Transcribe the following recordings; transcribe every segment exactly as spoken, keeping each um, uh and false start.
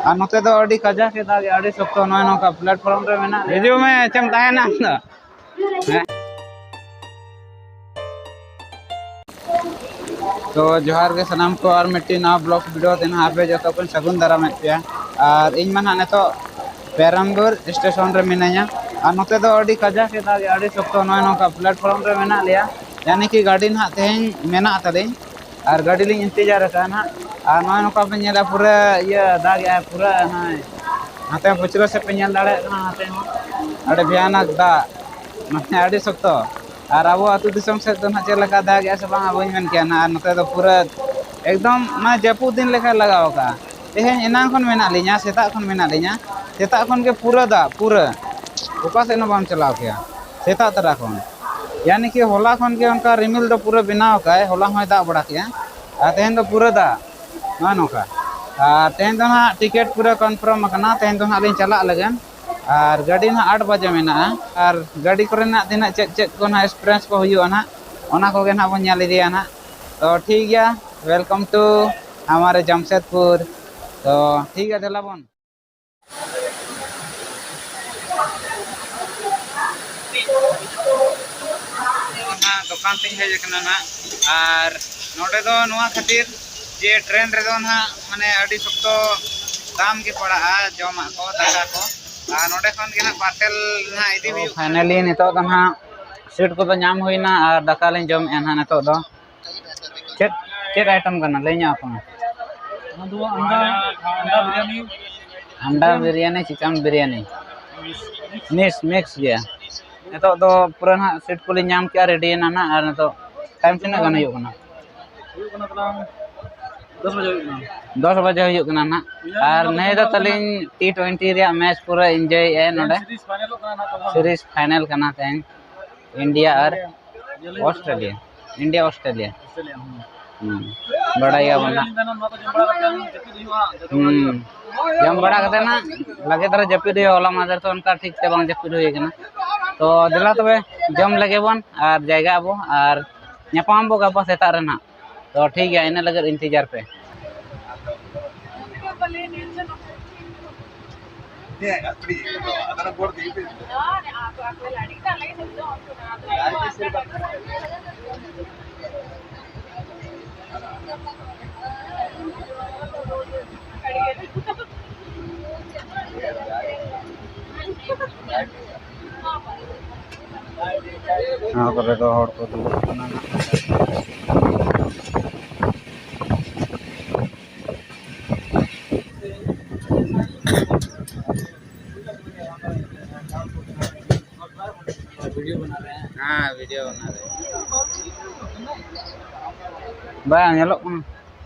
ᱟᱨ ᱱᱚᱛᱮ ᱫᱚ ᱟᱹᱰᱤ ᱠᱟᱡᱟᱠ ᱮ ᱫᱟᱜ ᱮᱜᱼᱟ, ᱟᱹᱰᱤ ᱥᱚᱠᱛᱚ᱾ ᱱᱚᱜᱼᱚᱭ ᱱᱚᱝᱠᱟ platform ᱨᱮ ᱢᱮᱱᱟᱜ ᱞᱮᱭᱟ᱾ ᱦᱤᱡᱩᱜ ᱢᱮ, ᱪᱮᱢ ᱛᱟᱦᱮᱱᱟ ᱟᱢ ᱫᱚ? ᱦᱮᱸ᱾ ᱛᱚ ᱡᱚᱦᱟᱨ ᱜᱮ ᱥᱟᱱᱟᱢ ᱠᱚ, ᱟᱨ ᱢᱤᱫᱴᱤᱡ ᱱᱟᱣᱟ vlog video ᱛᱮ ᱱᱟᱦᱟᱜ ᱟᱯᱮ ᱡᱚᱛᱚ ᱠᱚᱧ ᱥᱟᱹᱜᱩᱱ ᱫᱟᱨᱟᱢᱮᱫ ᱯᱮᱭᱟ᱾ ᱟᱨ ᱤᱧ ᱢᱟ ᱱᱟᱦᱟᱜ ᱱᱤᱛᱚᱜ ᱯᱮᱨᱟᱢᱵᱩᱨ ᱥᱴᱮᱥᱚᱱ ᱨᱮ ᱢᱤᱱᱟᱹᱧᱟ᱾ ᱟᱨ ᱱᱚᱛᱮ ᱫᱚ ᱟᱹᱰᱤ ᱠᱟᱡᱟᱠ ᱮ ᱫᱟᱜ ᱮᱜᱼᱟ, ᱟᱹᱰᱤ ᱥᱚᱠᱛᱚ᱾ ᱱᱚᱜᱼᱚᱭ ᱱᱚᱝᱠᱟ platform ᱨᱮ ᱢᱮᱱᱟᱜ ᱞᱮᱭᱟ, ᱭᱟᱱᱤ ᱠᱤ ᱜᱟᱹᱰᱤ ᱱᱟᱦᱟᱜ ᱛᱮᱦᱮᱧ ᱢᱮᱱᱟᱜ ᱛᱟᱞᱤᱧ᱾ ᱟᱨ ᱜᱟᱹᱰᱤ ᱞᱤᱧ ᱤᱱᱛᱮᱡᱟᱨ ᱟᱠᱟᱫᱼᱟ ᱱᱟᱦᱟᱜ᱾ ᱟᱨ ᱱᱚᱜᱼᱚᱭ ᱱᱚᱝᱠᱟ ᱯᱮ ᱧᱮᱞᱟ, ᱯᱩᱨᱟᱹ ᱤᱭᱟᱹ ᱫᱟᱜ ᱮᱜᱼᱟᱭ ᱯᱩᱨᱟᱹ᱾ ᱱᱚᱜᱼᱚᱭ ᱦᱟᱱᱛᱮ ᱯᱟᱹᱪᱷᱞᱟᱹ ᱥᱮᱫ ᱯᱮ ᱧᱮᱞ ᱫᱟᱲᱮᱭᱟᱜ ᱠᱟᱱᱟ, ᱦᱟᱱᱛᱮ ᱦᱚᱸ ᱟᱹᱰᱤ ᱵᱷᱚᱭᱟᱱᱚᱠ ᱫᱟᱜ, ᱢᱟᱱᱮ ᱟᱹᱰᱤ ᱥᱚᱠᱛᱚ᱾ ᱟᱨ ᱟᱵᱚ ᱟᱹᱛᱩ ᱫᱤᱥᱚᱢ ᱥᱮᱫ ᱫᱚ ᱱᱟᱦᱟᱜ ᱪᱮᱫ ᱞᱮᱠᱟ ᱫᱟᱜ ᱮᱜᱼᱟ ᱥᱮ ᱵᱟᱝ, ᱵᱟᱹᱧ ᱢᱮᱱ ᱠᱮᱭᱟ ᱱᱟᱦᱟᱜ᱾ ᱟᱨ ᱱᱚᱛᱮ ᱫᱚ ᱯᱩᱨᱟᱹ ᱮᱠᱫᱚᱢ ᱢᱟᱱᱮ ᱡᱟᱹᱯᱩᱫ ᱫᱤᱱ ᱞᱮᱠᱟ ᱞᱟᱜᱟᱣ ᱟᱠᱟᱫᱼᱟ᱾ ᱛᱮᱦᱮᱧ ᱮᱱᱟᱝ ᱠᱷᱚᱱ ᱢᱮᱱᱟᱜ ᱞᱤᱧᱟ, ᱥᱮᱛᱟᱜ ᱠᱷᱚᱱ ᱢᱮᱱᱟᱜ ᱞᱤᱧᱟ, ᱥᱮᱛᱟᱜ ᱠᱷᱚᱱ ᱜᱮ ᱯᱩᱨᱟᱹ ᱫᱟᱜ, ᱯᱩᱨᱟᱹ ᱚᱠᱟ ᱥᱮᱫ ᱦᱚᱸ ᱵᱟᱢ ᱪᱟᱞᱟᱣ ᱠᱮᱭᱟ ᱥᱮᱛᱟᱜ ᱛᱚᱨᱟ ᱠᱷᱚᱱ᱾ ᱭᱟᱱᱤ ᱠᱤ ᱦᱚᱞᱟ ᱠᱷᱚᱱ ᱜᱮ ᱚᱱᱠᱟ ᱨᱤᱢᱤᱞ ᱫᱚ ᱯᱩᱨᱟᱹ ᱵᱮᱱᱟᱣ ᱟᱠᱟᱫᱼᱟᱭ, ᱦᱚᱞᱟ ᱦᱚᱸᱭ ᱫᱟᱜ ᱵᱟᱲᱟ ᱠᱮᱜᱼᱟ᱾ ᱟᱨ ᱛᱮᱦᱮᱧ ᱫᱚ ᱯᱩᱨᱟᱹ ᱫᱟᱜ, ᱱᱚᱜᱼᱚ ᱱᱚᱝᱠᱟ᱾ ᱟᱨ ᱛᱮᱦᱮᱧ ᱫᱚ ᱱᱟᱦᱟᱜ ᱴᱤᱠᱤᱴ ᱯᱩᱨᱟᱹ confirm ᱟᱠᱟᱱᱟ, ᱛᱮᱦᱮᱧ ᱫᱚ ᱱᱟᱦᱟᱜ ᱞᱤᱧ ᱪᱟᱞᱟᱜ ᱞᱟᱹᱜᱤᱫ᱾ ᱟᱨ ᱜᱟᱹᱰᱤ ᱱᱟᱦᱟᱜ ᱟᱴ ᱵᱟᱡᱮ ᱢᱮᱱᱟᱜᱼᱟ᱾ ᱟᱨ ᱜᱟᱹᱰᱤ ᱠᱚᱨᱮᱱᱟᱜ ᱛᱤᱱᱟᱹᱜ ᱪᱮᱫ ᱪᱮᱫ ᱠᱚ ᱱᱟᱦᱟᱜ experience ᱠᱚ ᱦᱩᱭᱩᱜᱼᱟ ᱱᱟᱦᱟᱜ, ᱚᱱᱟ ᱠᱚᱜᱮ ᱱᱟᱦᱟᱜ ᱵᱚᱱ ᱧᱮᱞ ᱤᱫᱤᱭᱟ ᱱᱟᱦᱟᱜ᱾ ᱛᱚ ᱴᱷᱤᱠ ᱜᱮᱭᱟ, welcome to ᱦᱟᱢᱟᱨᱮ ᱡᱟᱢᱥᱮᱫᱽᱯᱩᱨ᱾ ᱛᱚ ᱴᱷᱤᱠ ᱜᱮᱭᱟ, ᱫᱮᱞᱟ ᱵᱚᱱ᱾ ᱱᱚᱣᱟ ᱫᱚᱠᱟᱱ ᱛᱤᱧ ᱦᱮᱡ ᱟᱠᱟᱱᱟ ᱱᱟᱦᱟᱜ᱾ ᱟᱨ ᱱᱚᱰᱮ ᱫᱚ ᱱᱚᱣᱟ ᱠᱷᱟᱹᱛᱤᱨ ᱡᱮ ᱴᱨᱮᱱ ᱨᱮᱫᱚ ᱱᱟᱦᱟᱜ ᱢᱟᱱᱮ ᱟᱹᱰᱤ ᱥᱚᱠᱛᱚ ᱫᱟᱢ ᱜᱮ ᱯᱟᱲᱟᱜᱼᱟ ᱡᱚᱢᱟᱜ ᱠᱚ, ᱫᱟᱠᱟ ᱠᱚ᱾ ᱟᱨ ᱱᱚᱰᱮ ᱠᱷᱚᱱ ᱜᱮ ᱱᱟᱦᱟᱜ parcel ᱱᱟᱦᱟᱜ ᱤᱫᱤ ᱦᱩᱭᱩᱜ ᱠᱟᱱᱟ᱾ Finally ᱱᱤᱛᱚᱜ ᱫᱚ ᱱᱟᱦᱟᱜ seat ᱠᱚᱫᱚ ᱧᱟᱢ ᱦᱩᱭᱱᱟ ᱟᱨ ᱫᱟᱠᱟ ᱞᱤᱧ ᱡᱚᱢᱮᱫᱼᱟ ᱱᱟᱦᱟᱜ ᱱᱤᱛᱚᱜ ᱫᱚ᱾ ᱪᱮᱫ, ᱪᱮᱫ item ᱠᱟᱱᱟ? ᱞᱟᱹᱭ ᱧᱚᱜ ᱟᱠᱚ ᱢᱮ᱾ ᱚᱱᱟ ᱫᱚ ᱟᱱᱰᱟ, ᱟᱱᱰᱟ biryani. ᱟᱱᱰᱟ biryani, chicken biryani. Mix, mix ᱜᱮᱭᱟ᱾ ᱱᱤᱛᱚᱜ ᱫᱚ ᱯᱩᱨᱟᱹ ᱱᱟᱦᱟᱜ seat ᱠᱚᱞᱤᱧ ᱧᱟᱢ ᱠᱮᱜᱼᱟ, ready ᱮᱱᱟ ᱱᱟᱦᱟᱜ᱾ ᱟᱨ ᱱᱤᱛᱚᱜ time ᱛᱤᱱᱟᱹᱜ ᱜᱟᱱ ᱦᱩᱭᱩᱜ ᱠᱟᱱᱟ? ᱦᱩᱭᱩᱜ ᱠᱟᱱᱟ ᱛᱟᱞᱟᱝ ᱫᱚᱥ ᱵᱟᱡᱮ ᱦᱩᱭᱩᱜ ᱠᱟᱱᱟ᱾ ᱫᱚᱥ ᱵᱟᱡᱮ ᱦᱩᱭᱩᱜ ᱠᱟᱱᱟ ᱱᱟᱦᱟᱜ᱾ ᱟᱨ ᱱᱤᱭᱟᱹ ᱫᱚ ᱛᱟᱹᱞᱤᱧ T twenty ᱨᱮᱭᱟᱜ match ᱯᱩᱨᱟᱹ enjoy ᱮᱫᱼᱟ ᱱᱚᱰᱮ᱾ Series final ᱠᱟᱱᱟ ᱛᱟᱵᱚᱱ᱾ Series final ᱠᱟᱱᱟ ᱛᱮᱦᱮᱧ᱾ India ᱟᱨ Australia, India Australia᱾ ᱦᱩᱸ᱾ ᱵᱟᱲᱟᱭ ᱜᱮᱭᱟᱵᱚᱱ ᱦᱟᱸᱜ᱾ ᱦᱩᱸ᱾ ᱡᱚᱢ ᱵᱟᱲᱟ ᱠᱟᱛᱮ ᱱᱟᱜ ᱞᱟᱜᱮ ᱫᱷᱟᱨᱟ ᱡᱟᱹᱯᱤᱫ ᱦᱩᱭᱩᱜᱼᱟ, ᱦᱚᱞᱟ ᱢᱟᱦᱫᱮᱨ ᱛᱚ ᱚᱱᱠᱟ ᱴᱷᱤᱠ ᱛᱮ ᱵᱟᱝ ᱡᱟᱹᱯᱤᱫ ᱦᱩᱭ ᱠᱟᱱᱟ᱾ ᱛᱚ ᱫᱮᱞᱟ ᱛᱚᱵᱮ ᱡᱚᱢ ᱞᱮᱜᱮ ᱵᱚᱱ ᱟᱨ ᱡᱟᱭᱜᱟ ᱟᱵᱚ ᱟᱨ ᱧᱟᱯᱟᱢ ᱟᱵᱚ ᱜᱟᱯᱟ ᱥᱮᱛᱟᱜ ᱨᱮ ᱱᱟᱜ᱾ ᱛᱚ ᱴᱷᱤᱠ ᱜᱮᱭᱟ, ᱤᱱᱟᱹ ᱞᱟᱹᱜᱤᱫ ᱤᱱᱛᱮᱡᱟᱨ ᱯᱮ᱾ ᱦᱮᱸ, ᱟᱯᱲᱤ, ᱟᱫᱚ ᱵᱚᱲ ᱫᱤ ᱯᱮ᱾ ᱱᱚᱣᱟ ᱠᱚᱨᱮ ᱫᱚ ᱦᱚᱲ ᱠᱚ ᱫᱩᱲᱩᱵ ᱠᱟᱱᱟ ᱱᱟᱜ᱾ ᱦᱮᱸ, ᱵᱷᱤᱰᱤᱭᱳ ᱵᱮᱱᱟᱣ ᱨᱮ᱾ ᱵᱟᱝ ᱧᱮᱞᱚᱜ ᱠᱟᱱᱟ,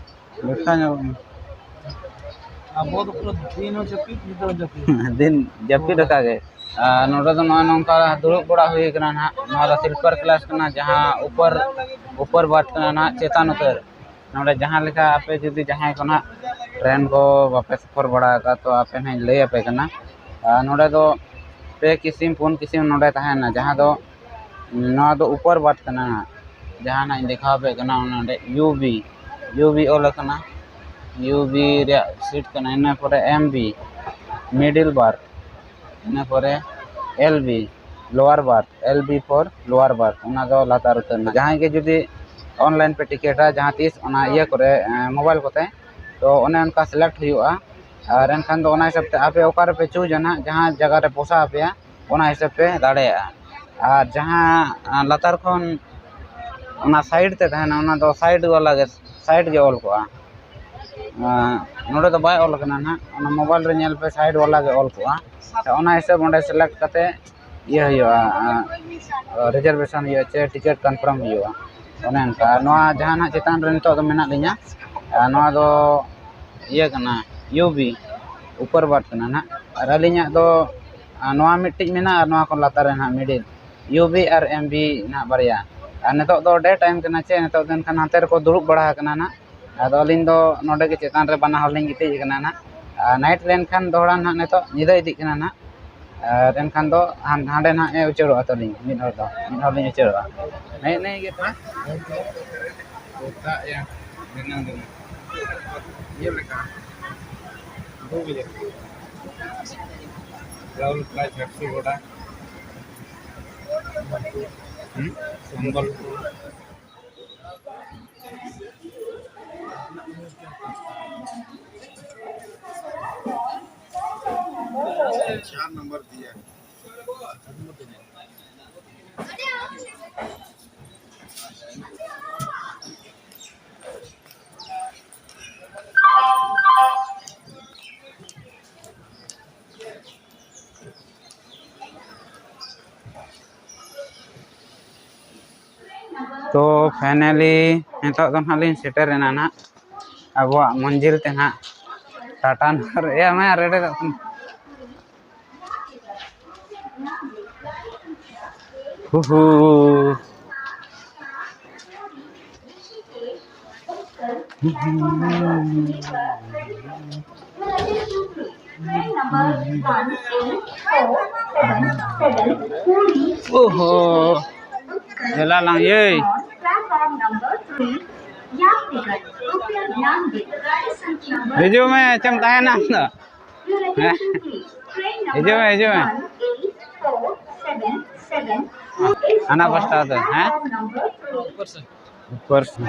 ᱵᱮᱵᱽᱥᱟ ᱧᱮᱞᱚᱜ ᱠᱟᱱᱟ᱾ ᱟᱵᱚ ᱫᱚ ᱯᱩᱨᱟᱹ ᱫᱤᱱ ᱦᱚᱸ ᱡᱟᱹᱯᱤᱫ, ᱧᱤᱫᱟᱹ ᱦᱚᱸ ᱡᱟᱹᱯᱤᱫ᱾ ᱫᱤᱱ ᱡᱟᱹᱯᱤᱫ ᱟᱠᱟᱫ ᱜᱮ᱾ ᱟᱨ ᱱᱚᱰᱮ ᱫᱚ ᱱᱚᱜᱼᱚᱭ ᱱᱚᱝᱠᱟ ᱫᱩᱲᱩᱵ ᱵᱟᱲᱟ ᱦᱩᱭ ᱠᱟᱱᱟ ᱱᱟᱦᱟᱜ᱾ ᱱᱚᱣᱟ ᱫᱚ ᱥᱤᱞᱯᱟᱨ ᱠᱞᱟᱥ ᱠᱟᱱᱟ, ᱡᱟᱦᱟᱸ ᱩᱯᱚᱨ, ᱩᱯᱚᱨ ᱵᱟᱨᱛᱷ ᱠᱟᱱᱟ ᱱᱟᱦᱟᱜ, ᱪᱮᱛᱟᱱ ᱩᱛᱟᱹᱨ᱾ ᱱᱚᱰᱮ ᱡᱟᱦᱟᱸ ᱞᱮᱠᱟ ᱟᱯᱮ ᱡᱩᱫᱤ ᱡᱟᱦᱟᱸᱭ ᱠᱚ ᱱᱟᱦᱟᱜ ᱴᱨᱮᱱ ᱠᱚ ᱵᱟᱯᱮ ᱥᱚᱯᱷᱚᱨ ᱵᱟᱲᱟ ᱟᱠᱟᱫ, ᱛᱚ ᱟᱯᱮ ᱱᱟᱦᱟᱜ ᱤᱧ ᱞᱟᱹᱭ ᱟᱯᱮ ᱠᱟᱱᱟ᱾ ᱟᱨ ᱱᱚᱰᱮ ᱫᱚ ᱯᱮ ᱠᱤᱥᱤᱢ, ᱯᱩᱱ ᱠᱤᱥᱤᱢ ᱱᱚᱰᱮ ᱛᱟᱦᱮᱱᱟ, ᱡᱟᱦᱟᱸ ᱫᱚ, ᱱᱚᱣᱟ ᱫᱚ ᱩᱯᱚᱨ ᱵᱟᱨᱛᱷ ᱠᱟᱱᱟ ᱱᱟᱦᱟᱜ, ᱡᱟᱦᱟᱸ ᱱᱟᱦᱟᱜ ᱤᱧ ᱫᱮᱠᱷᱟᱣ ᱟᱯᱮ ᱠᱟᱱᱟ᱾ ᱚᱱᱟ ᱚᱸᱰᱮ ᱭᱩ ᱵᱤ, ᱭᱩ ᱵᱤ ᱚᱞ ᱟᱠᱟᱱᱟ, ᱭᱩ ᱵᱤ ᱨᱮᱭᱟᱜ ᱥᱤᱴ ᱠᱟᱱᱟ᱾ ᱤᱱᱟᱹ ᱯᱚᱨᱮ ᱮᱢ ᱵᱤ, ᱢᱤᱰᱤᱞ ᱵᱟᱨᱛᱷ, ᱤᱱᱟᱹ ᱯᱚᱨᱮ L B, lower berth, L B for lower berth, ᱚᱱᱟ ᱫᱚ ᱞᱟᱛᱟᱨ ᱩᱛᱟᱹᱨ ᱨᱮᱱᱟᱜ᱾ ᱡᱟᱦᱟᱸᱭ ᱜᱮ ᱡᱩᱫᱤ ᱚᱱᱞᱟᱭᱤᱱ ᱯᱮ ᱴᱤᱠᱤᱴᱟ ᱡᱟᱦᱟᱸ ᱛᱤᱥ ᱚᱱᱟ ᱤᱭᱟᱹ ᱠᱚᱨᱮ, ᱮᱸ, ᱢᱳᱵᱟᱭᱤᱞ ᱠᱚᱛᱮ, ᱛᱚ ᱚᱱᱮ ᱚᱱᱠᱟ ᱥᱤᱞᱮᱠᱴ ᱦᱩᱭᱩᱜᱼᱟ᱾ ᱟᱨ ᱮᱱᱠᱷᱟᱱ ᱫᱚ ᱚᱱᱟ ᱦᱤᱥᱟᱹᱵ ᱛᱮ ᱟᱯᱮ ᱚᱠᱟ ᱨᱮᱯᱮ ᱪᱩᱡᱟ ᱱᱟᱦᱟᱜ, ᱡᱟᱦᱟᱸ ᱡᱟᱭᱜᱟ ᱨᱮ ᱯᱚᱥᱟᱣ ᱟᱯᱮᱭᱟ, ᱚᱱᱟ ᱦᱤᱥᱟᱹᱵ ᱯᱮ ᱫᱟᱲᱮᱭᱟᱜᱼᱟ᱾ ᱟᱨ ᱡᱟᱦᱟᱸ, ᱟᱸ, ᱞᱟᱛᱟᱨ ᱠᱷᱚᱱ ᱚᱱᱟ ᱥᱟᱭᱤᱰ ᱛᱮ ᱛᱟᱦᱮᱱᱟ, ᱚᱱᱟ ᱫᱚ ᱥᱟᱭᱤᱰ ᱵᱟᱞᱟ ᱜᱮ, ᱥᱟᱭᱤᱰ ᱜᱮ ᱚᱞ ᱠᱚᱜᱼᱟ᱾ ᱟᱸ, ᱱᱚᱰᱮ ᱫᱚ ᱵᱟᱭ ᱚᱞ ᱠᱟᱱᱟ ᱱᱟᱦᱟᱜ, ᱚᱱᱟ ᱢᱳᱵᱟᱭᱤᱞ ᱨᱮ ᱧᱮᱞ ᱯᱮ, ᱥᱟᱭᱤᱰ ᱵᱟᱞᱟ ᱜᱮ ᱚᱞ ᱠᱚᱜᱼᱟ᱾ ᱚᱱᱟ ᱦᱤᱥᱟᱹᱵ ᱚᱸᱰᱮ ᱥᱤᱞᱮᱠᱴ ᱠᱟᱛᱮ ᱤᱭᱟᱹ ᱦᱩᱭᱩᱜᱼᱟ, ᱨᱤᱡᱟᱨᱵᱷᱮᱥᱚᱱ ᱦᱩᱭᱩᱜᱼᱟ, ᱪᱮ ᱴᱤᱠᱤᱴ ᱠᱚᱱᱯᱷᱟᱨᱢ ᱦᱩᱭᱩᱜᱼᱟ, ᱚᱱᱮ ᱚᱱᱠᱟ᱾ ᱟᱨ ᱱᱚᱣᱟ ᱡᱟᱦᱟᱸ ᱱᱟᱦᱟᱜ ᱪᱮᱛᱟᱱ ᱨᱮ ᱱᱤᱛᱚᱜ ᱫᱚ ᱢᱮᱱᱟᱜ ᱞᱤᱧᱟ, ᱟᱨ ᱱᱚᱣᱟ ᱫᱚ ᱤᱭᱟᱹ ᱠᱟᱱᱟ, ᱭᱩ ᱵᱤ, ᱩᱯᱚᱨ ᱵᱟᱨᱛᱷ ᱠᱟᱱᱟ ᱱᱟᱦᱟᱜ᱾ ᱟᱨ ᱟᱹᱞᱤᱧᱟᱜ ᱫᱚ, ᱟᱨ ᱱᱚᱣᱟ ᱢᱤᱫᱴᱤᱡ ᱢᱮᱱᱟᱜᱼᱟ, ᱟᱨ ᱱᱚᱣᱟ ᱠᱷᱚᱱ ᱞᱟᱛᱟᱨ ᱨᱮ ᱱᱟᱦᱟᱜ ᱢᱤᱰᱤᱞ, ᱭᱩ ᱵᱤ ᱟᱨ ᱮᱢ ᱵᱤ ᱱᱟᱦᱟᱜ ᱵᱟᱨᱭᱟ᱾ ᱟᱨ ᱱᱤᱛᱚᱜ ᱫᱚ ᱰᱮ ᱴᱟᱭᱤᱢ ᱠᱟᱱᱟ ᱪᱮ, ᱱᱤᱛᱚᱜ ᱫᱚ ᱮᱱᱠᱷᱟᱱ ᱦᱟᱱᱛᱮ ᱨᱮᱠᱚ ᱫᱩᱲᱩᱵ ᱵᱟᱲᱟ ᱟᱠᱟᱱᱟ ᱱᱟᱦᱟᱜ᱾ ᱟᱫᱚ ᱟᱹᱞᱤᱧ ᱫᱚ ᱱᱚᱰᱮ ᱜᱮ ᱪᱮᱛᱟᱱ ᱨᱮ ᱵᱟᱱᱟ ᱦᱚᱲ ᱞᱤᱧ ᱜᱤᱛᱤᱡ ᱟᱠᱟᱱᱟ ᱱᱟᱦᱟᱜ᱾ ᱟᱨ ᱱᱟᱭᱤᱴ ᱞᱮᱱᱠᱷᱟᱱ ᱫᱚᱦᱲᱟ ᱱᱟᱦᱟᱜ ᱱᱤᱛᱚᱜ ᱧᱤᱫᱟᱹ ᱤᱫᱤᱜ ᱠᱟᱱᱟ ᱱᱟᱦᱟᱜ᱾ ᱟᱨ ᱮᱱᱠᱷᱟᱱ ᱫᱚ ᱦᱟᱱ-, ᱦᱟᱸᱰᱮ ᱱᱟᱦᱟᱜ ᱮ ᱩᱪᱟᱹᱲᱚᱜᱼᱟ ᱛᱟᱹᱞᱤᱧ, ᱢᱤᱫ ᱦᱚᱲ ᱫᱚ, ᱢᱤᱫ ᱦᱚᱲ ᱞᱤᱧ ᱩᱪᱟᱹᱲᱚᱜᱼᱟ᱾ ᱱᱮᱜᱼᱮ ᱱᱮᱜᱼᱮ ᱜᱮ ᱛᱚ᱾ ᱫᱟᱜ ᱮ ᱫᱷᱤᱱᱟᱹᱝ ᱫᱷᱤᱱᱟᱹᱝ᱾ ᱤᱭᱟᱹ ᱞᱮᱠᱟ᱾ ᱨᱟᱦᱩᱞ ᱯᱞᱟᱥ ᱡᱷᱟᱨᱥᱩᱜᱩᱰᱟ, ᱦᱩᱸ, ᱥᱚᱢᱵᱚᱞᱯᱩᱨ᱾ चार नंबर दिया। ᱛᱚ finally ᱱᱤᱛᱚᱜ ᱫᱚ ᱱᱟᱦᱟᱜ ᱞᱤᱧ ᱥᱮᱴᱮᱨ ᱮᱱᱟ ᱱᱟᱦᱟᱜ ᱟᱵᱚᱣᱟᱜ ᱢᱚᱧᱡᱤᱞ ᱛᱮ ᱱᱟᱦᱟᱜ, ᱴᱟᱴᱟ ᱱᱟᱜᱟᱨ᱾ ᱮ ᱢᱟ ᱨᱮᱰᱮᱫᱚᱜ ᱠᱟᱱᱟ᱾ ᱦᱩᱦᱩ᱾ ᱚᱦᱚ᱾ ᱡᱮᱞᱟ ᱞᱟᱝ ᱭᱟᱹᱭ᱾ ᱦᱤᱡᱩᱜ ᱢᱮ, ᱪᱮᱢ ᱛᱟᱦᱮᱱᱟ ᱟᱢ ᱫᱚ? ᱦᱮᱸ? ᱦᱤᱡᱩᱜ ᱢᱮ, ᱦᱤᱡᱩᱜ ᱢᱮ᱾ ᱦᱟᱱᱟ ᱯᱟᱥᱴᱟ ᱫᱚ, ᱦᱮᱸ? ᱩᱯᱚᱨ ᱥᱮ᱾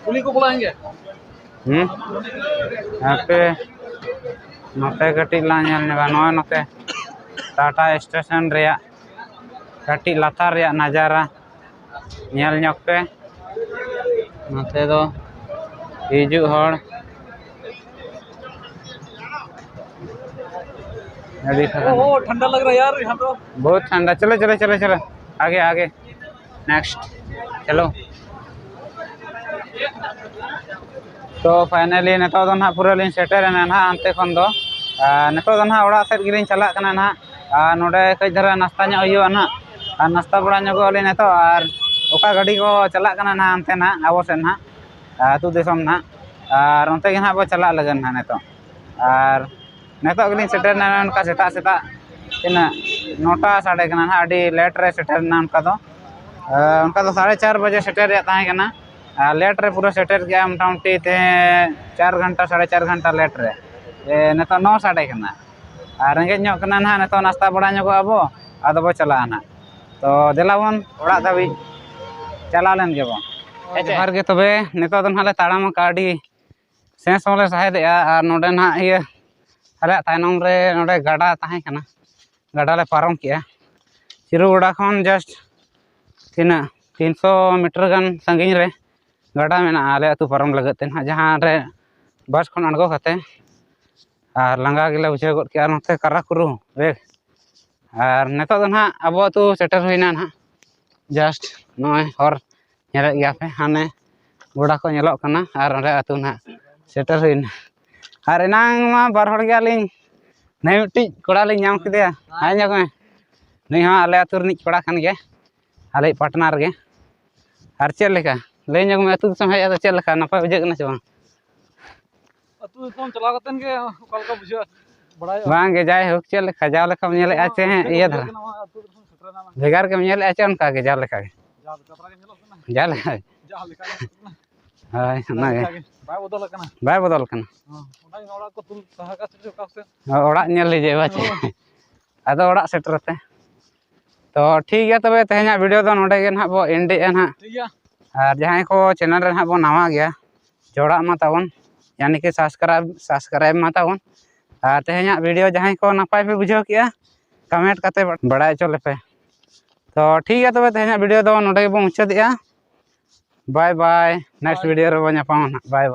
ᱠᱩᱞᱦᱤ ᱠᱚ ᱵᱚᱞᱚᱭᱮᱱ ᱜᱮ᱾ ᱦᱩᱸ? ᱦᱟᱯᱮ, ᱱᱚᱛᱮ ᱠᱟᱹᱴᱤᱡ ᱞᱟᱝ ᱧᱮᱞ ᱧᱚᱜᱟ᱾ ᱱᱚᱜᱼᱚᱭ ᱱᱚᱛᱮ ᱴᱟᱴᱟ ᱥᱴᱮᱥᱚᱱ ᱨᱮᱭᱟᱜ ᱠᱟᱹᱴᱤᱡ ᱞᱟᱛᱟᱨ ᱨᱮᱭᱟᱜ ᱱᱟᱡᱟᱨᱟ ᱧᱮᱞ ᱧᱚᱜ ᱯᱮ᱾ ᱱᱚᱛᱮ ᱫᱚ ᱦᱤᱡᱩᱜ ᱦᱚᱲ ᱟᱹᱰᱤ ᱥᱟᱸᱜᱮ᱾ ओ, ठंडा लग रहा है यार यहाँ तो। बहुत ठंडा। चलो, चलो, चलो, चलो, आगे, आगे। नेक्स्ट, चलो। ᱛᱚ finally ᱱᱤᱛᱚᱜ ᱫᱚ ᱱᱟᱦᱟᱜ ᱯᱩᱨᱟᱹ ᱞᱤᱧ ᱥᱮᱴᱮᱨ ᱮᱱᱟ ᱱᱟᱦᱟᱜ ᱦᱟᱱᱛᱮ ᱠᱷᱚᱱ ᱫᱚ᱾ ᱟᱨ ᱱᱤᱛᱚᱜ ᱫᱚ ᱱᱟᱦᱟᱜ ᱚᱲᱟᱜ ᱥᱮᱫ ᱜᱮᱞᱤᱧ ᱪᱟᱞᱟᱜ ᱠᱟᱱᱟ ᱱᱟᱦᱟᱜ᱾ ᱟᱨ ᱱᱚᱰᱮ ᱠᱟᱹᱡ ᱫᱷᱟᱨᱟ ᱱᱟᱥᱛᱟ ᱧᱚᱜ ᱦᱩᱭᱩᱜᱼᱟ ᱱᱟᱦᱟᱜ᱾ ᱟᱨ ᱱᱟᱥᱛᱟ ᱵᱟᱲᱟ ᱧᱚᱜᱚᱜ ᱟᱹᱞᱤᱧ ᱱᱤᱛᱚᱜ᱾ ᱟᱨ ᱚᱠᱟ ᱜᱟᱹᱰᱤ ᱠᱚ ᱪᱟᱞᱟᱜ ᱠᱟᱱᱟ ᱱᱟᱦᱟᱜ ᱦᱟᱱᱛᱮ ᱱᱟᱦᱟᱜ ᱟᱵᱚ ᱥᱮᱫ ᱱᱟᱦᱟᱜ, ᱟᱹᱛᱩ ᱫᱤᱥᱚᱢ ᱱᱟᱦᱟᱜ, ᱟᱨ ᱚᱱᱛᱮ ᱜᱮ ᱱᱟᱦᱟᱜ ᱵᱚ ᱪᱟᱞᱟᱜ ᱞᱟᱹᱜᱤᱫ ᱱᱟᱦᱟᱜ ᱱᱤᱛᱚᱜ᱾ ᱟᱨ ᱱᱤᱛᱚᱜ ᱜᱮᱞᱤᱧ ᱥᱮᱴᱮᱨ ᱮᱱᱟ ᱱᱚᱝᱠᱟ ᱥᱮᱛᱟᱜ ᱥᱮᱛᱟᱜ᱾ ᱛᱤᱱᱟᱹᱜ? ᱱᱚᱴᱟ ᱥᱟᱰᱮ ᱠᱟᱱᱟ ᱱᱟᱦᱟᱜ, ᱟᱹᱰᱤ ᱞᱮᱴ ᱨᱮ ᱥᱮᱴᱮᱨ ᱮᱱᱟ ᱚᱱᱠᱟ ᱫᱚ᱾ ᱮ, ᱚᱱᱠᱟ ᱫᱚ ᱥᱟᱲᱮ ᱪᱟᱨ ᱵᱟᱡᱮ ᱥᱮᱴᱮᱨ ᱨᱮᱭᱟᱜ ᱛᱟᱦᱮᱸ ᱠᱟᱱᱟ, ᱟᱨ ᱞᱮᱴ ᱨᱮ ᱯᱩᱨᱟᱹ ᱥᱮᱴᱮᱨ ᱠᱮᱜᱼᱟ ᱢᱚᱴᱟᱢᱩᱴᱤ ᱛᱮᱦᱮᱧ ᱪᱟᱨ ᱜᱷᱚᱱᱴᱟ, ᱥᱟᱲᱮ ᱪᱟᱨ ᱜᱷᱚᱱᱴᱟ ᱞᱮᱴ ᱨᱮ᱾ ᱮ, ᱱᱤᱛᱚᱜ ᱱᱚ ᱥᱟᱰᱮ ᱠᱟᱱᱟ, ᱟᱨ ᱨᱮᱸᱜᱮᱡ ᱧᱚᱜ ᱠᱟᱱᱟ ᱱᱟᱦᱟᱜ, ᱱᱤᱛᱚᱜ ᱱᱟᱥᱛᱟ ᱵᱟᱲᱟ ᱧᱚᱜᱚᱜ ᱟᱵᱚ, ᱟᱫᱚ ᱵᱚ ᱪᱟᱞᱟᱜᱼᱟ ᱱᱟᱦᱟᱜ᱾ ᱛᱚ ᱫᱮᱞᱟ ᱵᱚᱱ ᱚᱲᱟᱜ ᱫᱷᱟᱹᱵᱤᱡ ᱪᱟᱞᱟᱣ ᱞᱮᱱ ᱜᱮᱵᱚᱱ᱾ ᱦᱮᱸ ᱪᱮ? ᱡᱚᱦᱟᱨ ᱜᱮ᱾ ᱛᱚᱵᱮ ᱱᱤᱛᱚᱜ ᱫᱚ ᱱᱟᱦᱟᱜ ᱞᱮ ᱛᱟᱲᱟᱢ ᱟᱠᱟᱫᱼᱟ, ᱟᱹᱰᱤ ᱥᱮᱸᱥ ᱦᱚᱸᱞᱮ ᱥᱟᱦᱮᱫᱮᱜᱼᱟ, ᱟᱨ ᱱᱚᱰᱮ ᱱᱟᱦᱟᱜ ᱤᱭᱟᱹ ᱟᱞᱮᱭᱟᱜ ᱛᱟᱭᱱᱚᱢ ᱨᱮ ᱱᱚᱰᱮ ᱜᱟᱰᱟ ᱛᱟᱦᱮᱸ ᱠᱟᱱᱟ, ᱜᱟᱰᱟ ᱞᱮ ᱯᱟᱨᱚᱢ ᱠᱮᱜᱼᱟ᱾ ᱪᱤᱨᱩ ᱜᱟᱰᱟ ᱠᱷᱚᱱ just ᱛᱤᱱᱟᱹᱜ ᱛᱤᱱᱥᱚ ᱢᱤᱴᱟᱨ ᱜᱟᱱ ᱥᱟᱺᱜᱤᱧ ᱨᱮ ᱜᱟᱰᱟ ᱢᱮᱱᱟᱜᱼᱟ ᱟᱞᱮ ᱟᱹᱛᱩ ᱯᱟᱨᱚᱢ ᱞᱟᱹᱜᱤᱫ ᱛᱮ ᱱᱟᱦᱟᱜ, ᱡᱟᱦᱟᱸ ᱨᱮ ᱵᱟᱥ ᱠᱷᱚᱱ ᱟᱬᱜᱚ ᱠᱟᱛᱮ, ᱟᱨ ᱞᱟᱸᱜᱟ ᱜᱮᱞᱮ ᱵᱩᱡᱷᱟᱹᱣ ᱜᱚᱫ ᱠᱮᱜᱼᱟ ᱱᱚᱛᱮ ᱠᱟᱨᱟᱠᱩᱨᱩ ᱨᱮ᱾ ᱟᱨ ᱱᱤᱛᱚᱜ ᱫᱚ ᱱᱟᱦᱟᱜ ᱟᱵᱚ ᱟᱹᱛᱩ ᱥᱮᱴᱮᱨ ᱦᱩᱭᱱᱟ ᱱᱟᱦᱟᱜ᱾ Just ᱱᱚᱜᱼᱚᱭ ᱦᱚᱨ ᱧᱮᱞᱮᱫ ᱜᱮᱭᱟ ᱯᱮ, ᱦᱟᱱᱮ ᱜᱚᱰᱟ ᱠᱚ ᱧᱮᱞᱚᱜ ᱠᱟᱱᱟ ᱟᱨ ᱚᱸᱰᱮ ᱟᱹᱛᱩ ᱱᱟᱦᱟᱜ ᱥᱮᱴᱮᱨ ᱦᱩᱭᱱᱟ᱾ ᱟᱨ ᱮᱱᱟᱝ ᱢᱟ ᱵᱟᱨ ᱦᱚᱲ ᱜᱮ ᱟᱹᱞᱤᱧ, ᱱᱩᱭ ᱢᱤᱫᱴᱤᱡ ᱠᱚᱲᱟ ᱞᱤᱧ ᱧᱟᱢ ᱠᱮᱫᱮᱭᱟ, ᱦᱮᱸ ᱧᱟᱢ ᱢᱮ᱾ ᱱᱩᱭ ᱦᱚᱸ ᱟᱞᱮ ᱟᱹᱛᱩ ᱨᱤᱱᱤᱡ ᱠᱚᱲᱟ ᱠᱟᱱ ᱜᱮᱭᱟ, ᱟᱞᱮᱭᱤᱡ ᱯᱟᱴᱱᱟᱨ ᱜᱮ᱾ ᱟᱨ ᱪᱮᱫ ᱞᱮᱠᱟ? ᱞᱟᱹᱭ ᱧᱚᱜ ᱢᱮ, ᱟᱹᱛᱩ ᱫᱤᱥᱚᱢ ᱦᱮᱡ ᱠᱟᱛᱮ ᱪᱮᱫ ᱞᱮᱠᱟ? ᱱᱟᱯᱟᱭ ᱵᱩᱡᱷᱟᱹᱜ ᱠᱟᱱᱟ ᱪᱮ ᱵᱟᱝ? ᱟᱹᱛᱩ ᱫᱤᱥᱚᱢ ᱪᱟᱞᱟᱣ ᱠᱟᱛᱮ ᱜᱮ ᱚᱠᱟ ᱞᱮᱠᱟ ᱵᱩᱡᱷᱟᱹᱜᱼᱟ, ᱵᱟᱲᱟᱭᱚᱜᱼᱟ᱾ ᱵᱟᱝ ᱜᱮ, ᱡᱟᱭᱦᱳᱠ, ᱪᱮᱫ ᱞᱮᱠᱟ ᱡᱟᱣ ᱞᱮᱠᱟᱢ ᱧᱮᱞᱮᱫᱼᱟ ᱪᱮ ᱦᱮᱸ, ᱤᱭᱟᱹ ᱫᱷᱟᱨᱟ? ᱱᱚᱣᱟ ᱟᱹᱛᱩ ᱫᱤᱥᱚᱢ ᱥᱮᱴᱮᱨ ᱮᱱᱟ᱾ ᱵᱷᱮᱜᱟᱨ ᱜᱮᱢ ᱧᱮᱞᱮᱫᱼᱟ ᱪᱮ ᱚᱱᱠᱟ ᱜᱮ ᱡᱟᱣ ᱞᱮᱠᱟ ᱜᱮ? ᱡᱟᱣ ᱞᱮᱠᱟ ᱫᱷᱟᱨᱟ ᱜᱮ ᱧᱮᱞᱚᱜ ᱠᱟᱱᱟ᱾ ᱡᱟᱣ ᱞᱮᱠᱟ ᱜᱮ᱾ ᱡᱟᱣ ᱞᱮᱠᱟ ᱜᱮ ᱧᱮᱞᱚᱜ ᱠᱟᱱᱟ᱾ ᱦᱳᱭ, ᱚᱱᱟ ᱜᱮ᱾ ᱞᱮᱠᱟ ᱜᱮ᱾ ᱵᱟᱭ ᱵᱚᱫᱚᱞ ᱟᱠᱟᱱᱟ᱾ ᱵᱟᱭ ᱵᱚᱫᱚᱞ ᱟᱠᱟᱱᱟ᱾ ᱦᱚᱸ, ᱚᱱᱟ ᱜᱮ ᱚᱲᱟᱜ ᱠᱚ ᱛᱩᱞ ᱥᱟᱦᱟ ᱠᱟᱜ ᱥᱮ ᱚᱠᱟ ᱥᱮᱫ? ᱚᱲᱟᱜ ᱧᱮᱞ ᱦᱤᱡᱩᱜᱼᱟ ᱪᱮ? ᱦᱳᱭ᱾ ᱟᱫᱚ ᱚᱲᱟᱜ ᱥᱮᱴᱮᱨ ᱛᱮ᱾ ᱛᱚ ᱴᱷᱤᱠ ᱜᱮᱭᱟ, ᱛᱚᱵᱮ ᱛᱮᱦᱮᱧᱟᱜ video ᱫᱚ ᱱᱚᱰᱮ ᱜᱮ ᱱᱟᱦᱟᱜ ᱵᱚ end ᱮᱜᱼᱟ ᱱᱟᱦᱟᱜ᱾ ᱴᱷᱤᱠ ᱜᱮᱭᱟ᱾ ᱟᱨ ᱡᱟᱦᱟᱸᱭ ᱠᱚ channel ᱨᱮ ᱱᱟᱦᱟᱜ ᱵᱚ ᱱᱟᱣᱟ ᱜᱮᱭᱟ, ᱡᱚᱲᱟᱜ ᱢᱟ ᱛᱟᱵᱚᱱ, ᱭᱟᱱᱤ ᱠᱤ subscribe, subscribe ᱢᱟ ᱛᱟᱵᱚᱱ᱾ ᱟᱨ ᱛᱮᱦᱮᱧᱟᱜ video ᱡᱟᱦᱟᱸᱭ ᱠᱚ ᱱᱟᱯᱟᱭ ᱯᱮ ᱵᱩᱡᱷᱟᱹᱣ ᱠᱮᱜᱼᱟ, comment ᱠᱟᱛᱮ ᱵᱟᱲᱟᱭ ᱦᱚᱪᱚ ᱞᱮᱯᱮ᱾ ᱛᱚ ᱴᱷᱤᱠ ᱜᱮᱭᱟ, ᱛᱚᱵᱮ ᱛᱮᱦᱮᱧᱟᱜ video ᱫᱚ ᱱᱚᱰᱮ ᱜᱮᱵᱚᱱ ᱢᱩᱪᱟᱹᱫᱮᱜᱼᱟ᱾ Bye bye, next bye᱾ Video ᱨᱮᱵᱚᱱ ᱧᱟᱯᱟᱢᱟ ᱱᱟᱦᱟᱜ᱾ Bye bye᱾